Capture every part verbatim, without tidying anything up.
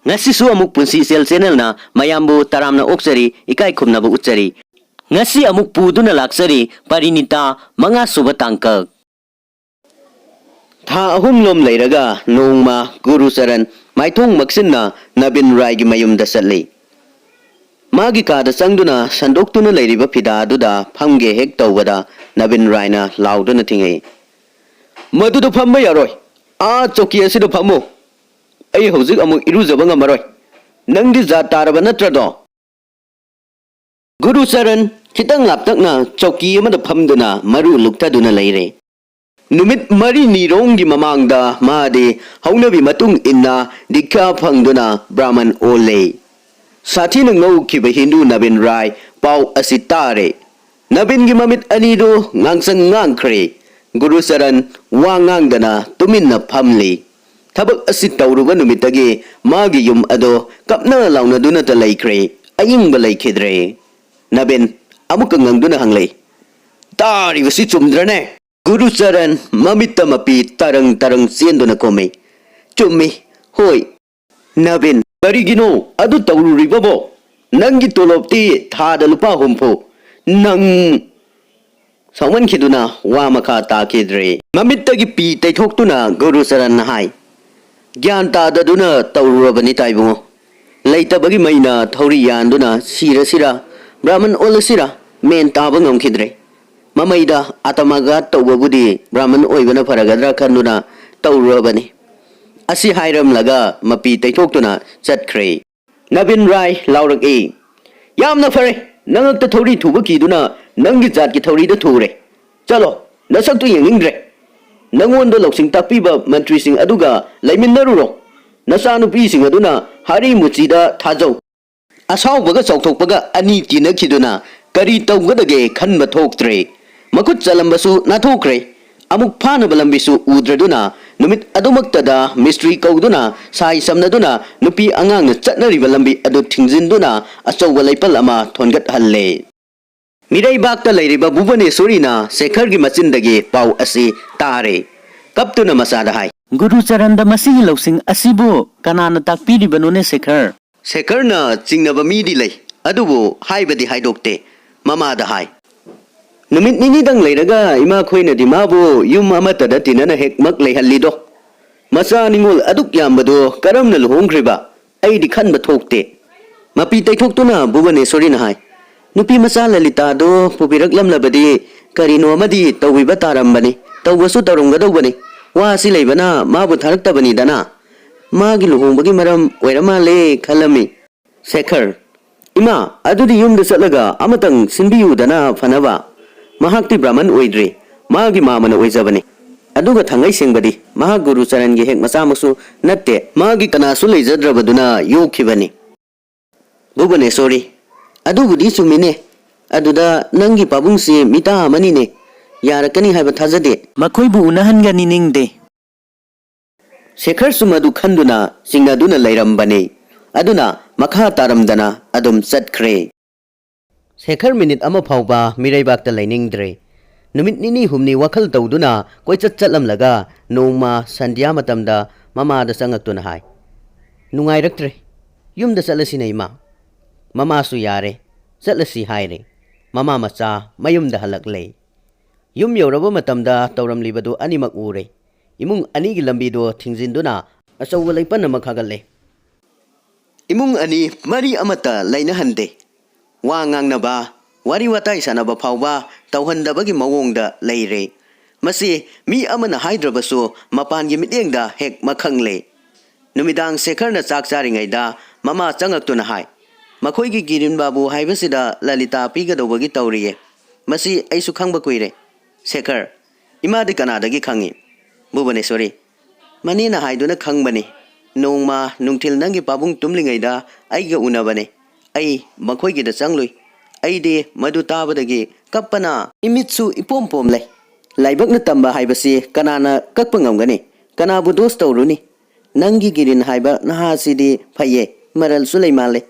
ꯉꯁꯤꯁꯨ ꯑꯃꯨꯛ ꯄꯨꯟꯁꯤ ꯏꯆꯦꯜ ꯆꯦꯅꯦꯜꯅ ꯃꯌꯥꯝꯕꯨ ꯇꯔꯥꯝꯅ ꯑꯣꯛꯆꯔꯤ, ꯏꯀꯥꯏ ꯈꯨꯝꯅꯕ ꯎꯠꯆꯔꯤ꯫ ꯉꯁꯤ ꯑꯃꯨꯛ ꯄꯨꯗꯨꯅ ꯂꯥꯛꯆꯔꯤ ꯄꯔꯤꯅꯤꯇꯥ ꯃꯉꯥꯁꯨꯕ ꯇꯥꯡꯀꯛ꯫ ꯊꯥ ꯑꯍꯨꯝꯂꯣꯝ ꯂꯩꯔꯒ ꯅꯣꯡꯃ ꯒꯨꯔꯨꯆꯔꯟ ꯃꯥꯏꯊꯣꯡ ꯃꯛꯁꯤꯟꯅ ꯅꯕꯤꯟ ꯔꯥꯏꯒꯤ ꯃꯌꯨꯝꯗ ꯆꯠꯂꯤ꯫ ꯃꯥꯒꯤ ꯀꯥꯗ ꯆꯪꯗꯨꯅ ꯁꯟꯗꯣꯛꯇꯨꯅ ꯂꯩꯔꯤꯕ ꯐꯤꯗꯥ ꯑꯗꯨꯗ ꯐꯝꯒꯦ ꯍꯦꯛ ꯇꯧꯕꯗ ꯅꯕꯤꯟ ꯔꯥꯏꯅ ꯂꯥꯎꯗꯨꯅ ꯊꯤꯡꯉꯛꯏ, "ꯃꯗꯨꯗ ꯐꯝꯕ ꯌꯥꯔꯣꯏ꯫ ꯑꯥ ꯆꯧꯀꯤ ꯑꯁꯤꯗ ꯐꯝꯃꯨ꯫ ꯑꯩ ꯍꯧꯖꯤꯛ ꯑꯃꯨꯛ ꯏꯔꯨꯖꯕ ꯉꯝꯃꯔꯣꯏ꯫ ꯅꯪꯗꯤ ꯖꯥꯠ ꯇꯥꯔꯕ ꯅꯠꯇ꯭ꯔꯗꯣ?" ꯒꯨꯔꯨꯆꯔꯟ ꯈꯤꯇꯪ ꯂꯥꯞꯇꯛꯅ ꯆꯧꯀꯤ ꯑꯃꯗ ꯐꯝꯗꯨꯅ ꯃꯔꯨ ꯂꯨꯛꯊꯗꯨꯅ ꯂꯩꯔꯦ꯫ ꯅꯨꯃꯤꯠ ꯃꯔꯤꯅꯤꯔꯣꯝꯒꯤ ꯃꯃꯥꯡꯗ ꯃꯥꯗꯤ ꯍꯧꯅꯕꯤ ꯃꯇꯨꯡ ꯏꯟꯅ ꯗꯤꯛꯈ꯭ꯌꯥ ꯐꯪꯗꯨꯅ ꯕ꯭ꯔꯥꯍꯃꯟ ꯑꯣꯜꯂꯦ꯫ ꯁꯥꯊꯤꯅ ꯉꯧꯈꯤꯕ ꯍꯤꯟꯗꯨ ꯅꯕꯤꯟ ꯔꯥꯏ ꯄꯥꯎ ꯑꯁꯤ ꯇꯥꯔꯦ꯫ ꯅꯕꯤꯟꯒꯤ ꯃꯃꯤꯠ ꯑꯅꯤꯗꯨ ꯉꯥꯡꯁꯪ ꯉꯥꯡꯈ꯭ꯔꯦ꯫ ꯒꯨꯔꯨꯆꯔꯟ ꯋꯥ ꯉꯥꯡꯗꯅ ꯇꯨꯃꯤꯟꯅ ꯐꯝꯂꯤ꯫ ꯊꯕꯛ ꯑꯁꯤ ꯇꯧꯔꯨꯕ ꯅꯨꯃꯤꯠꯇꯒꯤ ꯃꯥꯒꯤ ꯌꯨꯝ ꯑꯗꯣ ꯀꯞꯅ ꯂꯥꯎꯅꯗꯨꯅꯇ ꯂꯩꯈ꯭ꯔꯦ꯫ ꯑꯏꯪꯕ ꯂꯩꯈꯤꯗ꯭ꯔꯦ꯫ ꯅꯕꯤꯟ ꯑꯃꯨꯛꯀ ꯉꯪꯗꯨꯅ ꯍꯪꯂꯛꯏ, "ꯇꯥꯔꯤꯕꯁꯤ ꯆꯨꯝꯗ꯭ꯔꯅꯦ?" ꯒꯨꯔꯨꯆꯔꯟ ꯃꯃꯤꯠꯇ ꯃꯄꯤ ꯇꯔꯪ ꯇꯔꯪ ꯆꯦꯟꯗꯨꯅ ꯀꯨꯝꯃꯤ꯫ "ꯆꯨꯝꯃꯤ꯫ ꯍꯣꯏ꯫ ꯅꯕꯤꯟ, ꯀꯔꯤꯒꯤꯅꯣ ꯑꯗꯨ ꯇꯧꯔꯨꯔꯤꯕꯕꯣ? ꯅꯪꯒꯤ ꯇꯣꯂꯣꯞꯇꯤ ꯊꯥꯗ ꯂꯨꯄꯥ ꯍꯨꯝꯐꯨ꯫ ꯅꯪ" ꯁꯥꯎꯃꯟꯈꯤꯗꯨꯅ ꯋꯥ ꯃꯈꯥ ꯇꯥꯈꯤꯗ꯭ꯔꯦ꯫ ꯃꯃꯤꯠꯇꯒꯤ ꯄꯤ ꯇꯩꯊꯣꯛꯇꯨꯅ ꯒꯨꯔꯨꯆꯔꯟꯅ ꯍꯥꯏ, "ꯒ꯭ꯌꯥꯟ ꯇꯥꯗꯗꯨꯅ ꯇꯧꯔꯨꯔꯕꯅꯤ ꯇꯥꯏꯕꯨꯡꯉꯣ꯫ ꯂꯩꯇꯕꯒꯤ ꯃꯩꯅ ꯊꯧꯔꯤ ꯌꯥꯟꯗꯨꯅ ꯁꯤꯔꯁꯤꯔ, ꯕ꯭ꯔꯥꯍꯃꯟ ꯑꯣꯜꯂꯁꯤꯔ, ꯃꯦꯟ ꯇꯥꯕ ꯉꯝꯈꯤꯗ꯭ꯔꯦ꯫ ꯃꯃꯩꯗ ꯑꯇꯃꯥꯒꯥꯠ ꯇꯧꯕꯕꯨꯗꯤ ꯕ꯭ꯔꯥꯍꯃꯟ ꯑꯣꯏꯕꯅ ꯐꯔꯒꯗ꯭ꯔꯥ ꯈꯟꯗꯨꯅ ꯇꯧꯔꯨꯔꯕꯅꯤ꯫" ꯑꯁꯤ ꯍꯥꯏꯔꯝꯂꯒ ꯃꯄꯤ ꯇꯩꯊꯣꯛꯇꯨꯅ ꯆꯠꯈ꯭ꯔꯦ꯫ ꯅꯕꯤꯟ ꯔꯥꯏ ꯂꯥꯎꯔꯛꯏ, "ꯌꯥꯝꯅ ꯐꯔꯦ, ꯅꯉꯛꯇ ꯊꯧꯔꯤ ꯊꯨꯕ ꯀꯤꯗꯨꯅ ꯅꯪꯒꯤ ꯖꯥꯠꯀꯤ ꯊꯧꯔꯤꯗ ꯊꯨꯔꯦ꯫ ꯆꯠꯂꯣ, ꯅꯁꯛꯇꯨ ꯌꯦꯡꯅꯤꯡꯗ꯭ꯔꯦ꯫ ꯅꯉꯣꯟꯗ ꯂꯧꯁꯤꯡ ꯇꯥꯛꯄꯤꯕ ꯃꯟꯇ꯭ꯔꯤꯁꯤꯡ ꯑꯗꯨꯒ ꯂꯩꯃꯤꯟꯅꯔꯨꯔꯣ꯫ ꯅꯆꯥꯅꯨꯄꯤꯁꯤꯡ ꯑꯗꯨꯅ ꯍꯥꯔꯤ ꯃꯨꯆꯤꯗ ꯊꯥꯖꯧ꯫" ꯑꯁꯥꯎꯕꯒ ꯆꯥꯎꯊꯣꯛꯄꯒ ꯑꯅꯤ ꯇꯤꯟꯅꯈꯤꯗꯨꯅ ꯀꯔꯤ ꯇꯧꯒꯗꯒꯦ ꯈꯟꯕ ꯊꯣꯛꯇ꯭ꯔꯦ꯫ ꯃꯈꯨꯠ ꯆꯠꯂꯝꯕꯁꯨ ꯅꯥꯊꯣꯛꯈ꯭ꯔꯦ꯫ ꯑꯃꯨꯛ ꯐꯥꯅꯕ ꯂꯝꯕꯤꯁꯨ ꯎꯗ꯭ꯔꯗꯨꯅ ꯅꯨꯃꯤꯠ ꯑꯗꯨꯃꯛꯇꯗ ꯃꯤꯁꯇ꯭ꯔꯤ ꯀꯧꯗꯨꯅ ꯁꯥꯏ ꯁꯝꯅꯗꯨꯅ ꯅꯨꯄꯤ ꯑꯉꯥꯡꯅ ꯆꯠꯅꯔꯤꯕ ꯂꯝꯕꯤ ꯑꯗꯨ ꯊꯤꯡꯖꯤꯟꯗꯨꯅ ꯑꯆꯧꯕ ꯂꯩꯄꯜ ꯑꯃ ꯊꯣꯟꯒꯠꯍꯜꯂꯦ꯫ ꯃꯤꯔꯩꯕꯥꯛꯇ ꯂꯩꯔꯤꯕ ꯚꯨꯕꯅꯦꯁꯣꯔꯤꯅ ꯁꯦꯈꯔꯒꯤ ꯃꯆꯤꯟꯗꯒꯤ ꯄꯥꯎ ꯑꯁꯤ ꯇꯥꯔꯦ꯫ ꯀꯞꯇꯨꯅ ꯃꯆꯥꯗ ꯍꯥꯏ꯫ ꯒꯨꯔꯨꯆꯔꯟꯗ ꯃꯁꯤꯒꯤ ꯂꯧꯁꯤꯡ ꯑꯁꯤꯕꯨ ꯀꯅꯥꯅ ꯇꯥꯛꯄꯤꯔꯤꯕꯅꯣꯅꯦ, ꯁꯦꯈꯔ? ꯁꯦꯈꯔꯅ ꯆꯤꯡꯅꯕ ꯃꯤꯗꯤ ꯂꯩ, ꯑꯗꯨꯕꯨ ꯍꯥꯏꯕꯗꯤ ꯍꯥꯏꯗꯣꯛꯇꯦ꯫ ꯃꯃꯥꯗ ꯍꯥꯏ꯫ ꯅꯨꯃꯤꯠ ꯅꯤꯅꯤꯗꯪ ꯂꯩꯔꯒ ꯏꯃꯥꯈꯣꯏꯅꯗꯤ ꯃꯥꯕꯨ ꯌꯨꯝ ꯑꯃꯠꯇꯗ ꯇꯤꯟꯅꯅ ꯍꯦꯛꯃꯛ ꯂꯩꯍꯜꯂꯤꯗꯣ꯫ ꯃꯆꯥ ꯅꯤꯉꯣꯜ ꯑꯗꯨꯛ ꯌꯥꯝꯕꯗꯨ ꯀꯔꯝꯅ ꯂꯨꯍꯣꯡꯈ꯭ꯔꯤꯕ? ꯑꯩꯗꯤ ꯈꯟꯕ ꯊꯣꯛꯇꯦ꯫ ꯃꯄꯤ ꯇꯩꯊꯣꯛꯇꯨꯅ ꯚꯨꯕꯅꯦꯁꯣꯔꯤꯅ ꯍꯥꯏ, ꯅꯨꯄꯤ ꯃꯆꯥ ꯂꯂꯤꯇꯥꯗꯨ ꯄꯨꯕꯤꯔꯛꯂꯝꯂꯕꯗꯤ ꯀꯔꯤꯅꯣ ꯑꯃꯗꯤ ꯇꯧꯕꯤꯕ ꯇꯥꯔꯝꯕꯅꯤ, ꯇꯧꯕꯁꯨ ꯇꯧꯔꯝꯒꯗꯧꯕꯅꯤ꯫ ꯋꯥ ꯑꯁꯤ ꯂꯩꯕꯅ ꯃꯥꯕꯨ ꯊꯥꯔꯛꯇꯕꯅꯤꯗꯅ꯫ ꯃꯥꯒꯤ ꯂꯨꯍꯣꯡꯕꯒꯤ ꯃꯔꯝ ꯑꯣꯏꯔ ꯃꯥꯜꯂꯦ ꯈꯜꯂꯝꯃꯤ꯫ ꯁꯦꯈꯔ, ꯏꯃꯥ, ꯑꯗꯨꯗꯤ ꯌꯨꯝꯗ ꯆꯠꯂꯒ ꯑꯃꯇꯪ ꯁꯤꯟꯕꯤꯌꯨꯗꯅ ꯐꯅꯕ꯫ ꯃꯍꯥꯛꯇꯤ ꯕ꯭ꯔꯥꯍꯃꯟ ꯑꯣꯏꯗ꯭ꯔꯤ, ꯃꯥꯒꯤ ꯃꯥꯃꯅ ꯑꯣꯏꯖꯕꯅꯤ꯫ ꯑꯗꯨꯒ ꯊꯥꯡꯉꯩ ꯁꯦꯡꯕꯗꯤ ꯃꯍꯥꯛ ꯒꯨꯔꯨ ꯆꯔꯟꯒꯤ ꯍꯦꯛ ꯃꯆꯥꯃꯛꯁꯨ ꯅꯠꯇꯦ, ꯃꯥꯒꯤ ꯀꯅꯥꯁꯨ ꯂꯩꯖꯗ꯭ꯔꯕꯗꯨꯅ ꯌꯣꯛꯈꯤꯕꯅꯤ꯫ ꯚꯨꯕꯅꯦꯁꯣꯔꯤ, ꯑꯗꯨꯕꯨꯗꯤ ꯆꯨꯝꯃꯤꯅꯦ꯫ ꯑꯗꯨꯗ ꯅꯪꯒꯤ ꯄꯥꯕꯨꯡꯁꯤ ꯃꯤꯇꯥ ꯑꯃꯅꯤꯅꯦ꯫ ꯌꯥꯔꯛꯀꯅꯤ ꯍꯥꯏꯕ ꯊꯥꯖꯗꯦ꯫ ꯃꯈꯣꯏꯕꯨ ꯎꯅꯍꯟꯒꯅꯤ ꯅꯤꯡꯗꯦ꯫ ꯁꯦꯈꯔꯁꯨ ꯃꯗꯨ ꯈꯟꯗꯨꯅ ꯆꯤꯡꯅꯗꯨꯅ ꯂꯩꯔꯝꯕꯅꯤ꯫ ꯑꯗꯨꯅ ꯃꯈꯥ ꯇꯥꯔꯝꯗꯅ ꯑꯗꯨꯝ ꯆꯠꯈ꯭ꯔꯦ꯫ ꯁꯦꯈꯔ ꯃꯤꯅꯤꯠ ꯑꯃ ꯐꯥꯎꯕ ꯃꯤꯔꯩꯕꯥꯛꯇ ꯂꯩꯅꯤꯡꯗ꯭ꯔꯦ꯫ ꯅꯨꯃꯤꯠ ꯅꯤꯅꯤ ꯍꯨꯝꯅꯤ ꯋꯥꯈꯜ ꯇꯧꯗꯨꯅ ꯀꯣꯏꯆꯠ ꯆꯠꯂꯝꯂꯒ ꯅꯣꯡꯃ ꯁꯟꯙ꯭ꯌꯥ ꯃꯇꯝꯗ ꯃꯃꯥꯗ ꯆꯪꯉꯛꯇꯨꯅ ꯍꯥꯏ, "ꯅꯨꯡꯉꯥꯏꯔꯛꯇ꯭ꯔꯦ꯫ ꯌꯨꯝꯗ ꯆꯠꯂꯁꯤꯅꯦ, ꯏꯃꯥ꯫" ꯃꯃꯥꯁꯨ ꯌꯥꯔꯦ, ꯆꯠꯂꯁꯤ ꯍꯥꯏꯔꯦ꯫ ꯃꯃꯥ ꯃꯆꯥ ꯃꯌꯨꯝꯗ ꯍꯜꯂꯛꯂꯦ꯫ ꯌꯨꯝ ꯌꯧꯔꯕ ꯃꯇꯝꯗ ꯇꯧꯔꯝꯂꯤꯕꯗꯨ ꯑꯅꯤꯃꯛ ꯎꯔꯦ꯫ ꯏꯃꯨꯡ ꯑꯅꯤꯒꯤ ꯂꯝꯕꯤꯗꯨ ꯊꯤꯡꯖꯤꯟꯗꯨꯅ ꯑꯆꯧꯕ ꯂꯩꯄꯟ ꯑꯃ ꯈꯥꯒꯠꯂꯦ꯫ ꯏꯃꯨꯡ ꯑꯅꯤ ꯃꯔꯤ ꯑꯃꯠꯇ ꯂꯩꯅꯍꯟꯗꯦ꯫ ꯋꯥ ꯉꯥꯡꯅꯕ, ꯋꯥꯔꯤ ꯋꯥꯇꯥꯏ ꯁꯥꯟꯅꯕ ꯐꯥꯎꯕ ꯇꯧꯍꯟꯗꯕꯒꯤ ꯃꯑꯣꯡꯗ ꯂꯩꯔꯦ꯫ ꯃꯁꯤ ꯃꯤ ꯑꯃꯅ ꯍꯥꯏꯗ꯭ꯔꯕꯁꯨ ꯃꯄꯥꯟꯒꯤ ꯃꯤꯠꯌꯦꯡꯗ ꯍꯦꯛ ꯃꯈꯪꯂꯦ꯫ ꯅꯨꯃꯤꯗꯥꯡ ꯁꯦꯈꯔꯅ ꯆꯥꯛ ꯆꯥꯔꯤꯉꯩꯗ ꯃꯃꯥ ꯆꯪꯉꯛꯇꯨꯅ ꯍꯥꯏ, "ꯃꯈꯣꯏꯒꯤ ꯒꯤꯔꯤꯟ ꯕꯥꯕꯨ ꯍꯥꯏꯕꯁꯤꯗ ꯂꯂꯤꯇꯥ ꯄꯤꯒꯗꯧꯕꯒꯤ ꯇꯧꯔꯤꯌꯦ꯫ ꯃꯁꯤ ꯑꯩꯁꯨ ꯈꯪꯕ ꯀꯨꯏꯔꯦ꯫" ꯁꯦꯈꯔ, ꯏꯃꯥꯗꯤ ꯀꯅꯥꯗꯒꯤ ꯈꯪꯏ? ꯚꯨꯕꯅꯦꯁꯣꯔꯤ, ꯃꯅꯦꯅ ꯍꯥꯏꯗꯨꯅ ꯈꯪꯕꯅꯤ꯫ ꯅꯣꯡꯃ ꯅꯨꯡꯊꯤꯜ ꯅꯪꯒꯤ ꯄꯥꯕꯨꯡ ꯇꯨꯝꯂꯤꯉꯩꯗ ꯑꯩꯒ ꯎꯅꯕꯅꯤ꯫ ꯑꯩ ꯃꯈꯣꯏꯒꯤꯗ ꯆꯪꯂꯨꯏ꯫ ꯑꯩꯗꯤ ꯃꯗꯨ ꯇꯥꯕꯗꯒꯤ ꯀꯞꯄꯅ ꯏꯃꯤꯠꯁꯨ ꯏꯄꯣꯝ ꯄꯣꯝꯂꯦ꯫ ꯂꯥꯏꯕꯛꯅ ꯇꯝꯕ ꯍꯥꯏꯕꯁꯤ ꯀꯅꯥꯅ ꯀꯛꯄ ꯉꯝꯒꯅꯤ? ꯀꯅꯥꯕꯨ ꯗꯣꯁ ꯇꯧꯔꯨꯅꯤ? ꯅꯪꯒꯤ ꯒꯤꯔꯤꯟ ꯍꯥꯏꯕ ꯅꯍꯥꯁꯤꯗꯤ ꯐꯩꯌꯦ, ꯃꯔꯜꯁꯨ ꯂꯩ ꯃꯥꯜꯂꯦ꯫